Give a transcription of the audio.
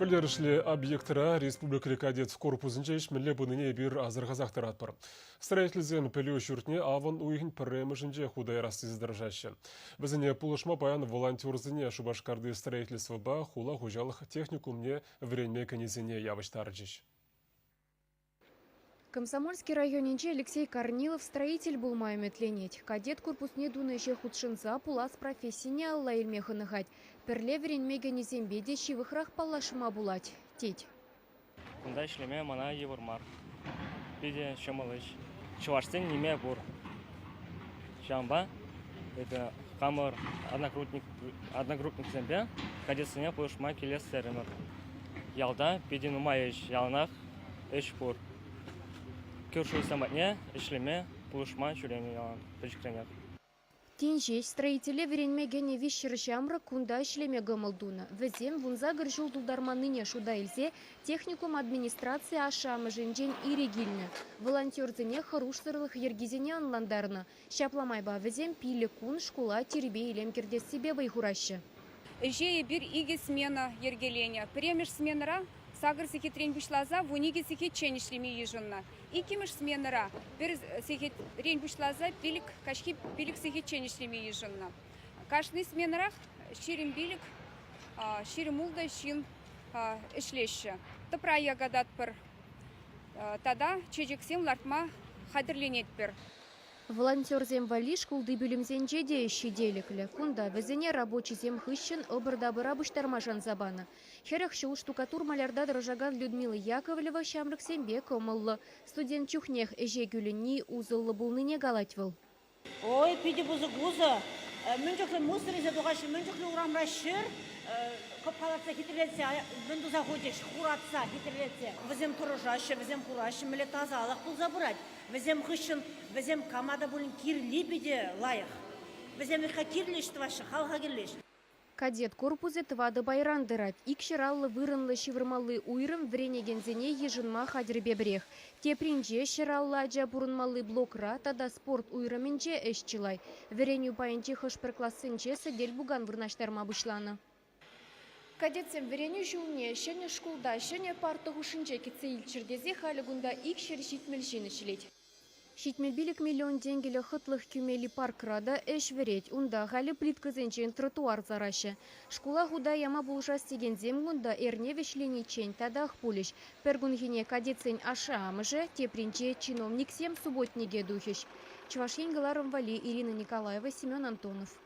Пӗлтерӗшлӗ объектра республикӑри кадет корпусӗнче ӗҫ мӗнле пынине эпир асӑрхасах тӑратпӑр. Строительсем пӗлӳ ҫуртне авӑн уйӑхӗн пӗрремӗшӗнче хута ярас тесе тӑрӑшаҫҫӗ. Вӗсене пулӑшма паян волонтерсене Шупашкарти строительствӑпа хула хуҫалӑх техникумне вӗренме кӗнисене явӑҫтарчӗҫ. Комсомольски районӗнчи Алексей Корнилов строитель пулма ӗмӗтленет. Кадет корпусне тунӑ ӗҫе хутшӑнса пулас профессине алла илме хӑнӑхать. Пӗрле вӗренме кӗнисемпе те ҫывӑхрах паллашма пулать, тет. Кунта ӗҫлеме мана йывӑр мар. Питӗ ҫӑмӑл ӗҫ. Чӑвашсен ниме пур. Ҫавӑнпа эпӗ хамӑр одногруппниксемпе кадетсене пулӑшма килес терӗмӗр. Ялта питӗ нумай ӗҫ, яланах ӗҫ пур. Кӳршӗсем патне ӗҫлеме, пулӑшма ҫӳренӗ ялан пӗчӗкренех. Тин ҫеҫ строителе вӗренме кӗнӗ 300 ҫамрӑк кунта ӗҫлеме кӑмӑл тунӑ. Вӗсем 18 ҫул тултарманнине шута илсе техникум администрацийӗ ашшӗ-амӑшӗнчен ирӗк илнӗ. Волонтерсене хӑрушсӑрлӑх йӗркисене ӑнлантарнӑ. Ҫапла майпа вӗсем 5 кун шкула тирпей-илем кӗртессипе вӑй хураҫҫӗ. Ӗҫе эпир икӗ смена йӗркеленӗ. Пӗрремӗш сменӑра сакӑр сехетрен пуҫласа 12 сехетчен ӗҫлеме йышӑннӑ. Иккӗмӗш сменӑра пӗр сехетрен пуҫласа пилӗк каҫхи пилӗк сехетчен ӗҫлеме йышӑннӑ. Кашни сменӑрах 25, 26 ҫын ӗҫлеҫҫӗ. Тӑпра якататпӑр тата чечексем лартма хатӗрленетпӗр. Волонтерсем валли шкулти пӳлӗмсенче те ӗҫ ҫителӗклӗ. Кунта вӗсене рабочисем хыҫҫӑн ӑпӑр-тапӑра пуҫтарма шанса панӑ. 40 ҫул штукатур-малярта тӑрӑшакан Людмила Яковлева ҫамрӑксемпе кӑмӑллӑ. Студент чухнех ӗҫе кӳлӗнни усӑллӑ пулнине калать вӑл. Ой, питӗ пысӑк усӑ. Мӗн чухлӗ мусор илсе тухаҫҫӗ, мӗн чухлӗ урамра ҫӗр кӑпкалатса хитрелетсе мӗн туса хучӗҫ, хуратса хитрелетсе. Вӗсем тӑрӑшаҫҫӗ, вӗсем кураҫҫӗ, мӗнле тасалӑх пулса пырать. Вӗсем хыҫҫӑн вӗсем кама та пулин кирли питӗ лайӑх. Вӗсем вӗт-ха кирлӗ ӗҫ тӑваҫҫӗ, халӑха кирлӗ ӗҫ. Кадет корпусӗ тӑватӑ пайран тӑрать. Икҫӗр аллӑ вырӑнлӑ ҫывӑрмалли уйрӑм вӗренекенсене йышӑнма хатӗрпе пӗрех. Тепринче 150 ача пурӑнмалли блокра тата спорт уйрӑмӗнче ӗҫ чылай. Вӗренӳ пайӗнчи хӑш-пӗр классенче сӗтел-пукан вырнаҫтарма пуҫланӑ. Кадетсем вӗренӳ ҫулне ҫӗнӗ шкулта ҫӗнӗ парта хушшинче кӗтсе илччӗр тесе халӗ кунта 270 ҫын ӗҫлет. 75 миллион тенкӗлӗх хӑтлӑх кӳмелли паркра та ӗҫ вӗрет. Унта халӗ плиткӑсенчен тротуар сараҫҫӗ. Шкула хута яма пулӑшас текенсем кунта эрне вӗҫлениччен татах пулӗҫ. Пӗр кунхине кадетсен ашшӗ-амӑшӗ, тепринче чиновниксем субботнике тухӗҫ. Чӑваш Ен кӑларӑм валли Ирина Николаева, Семен Антонов.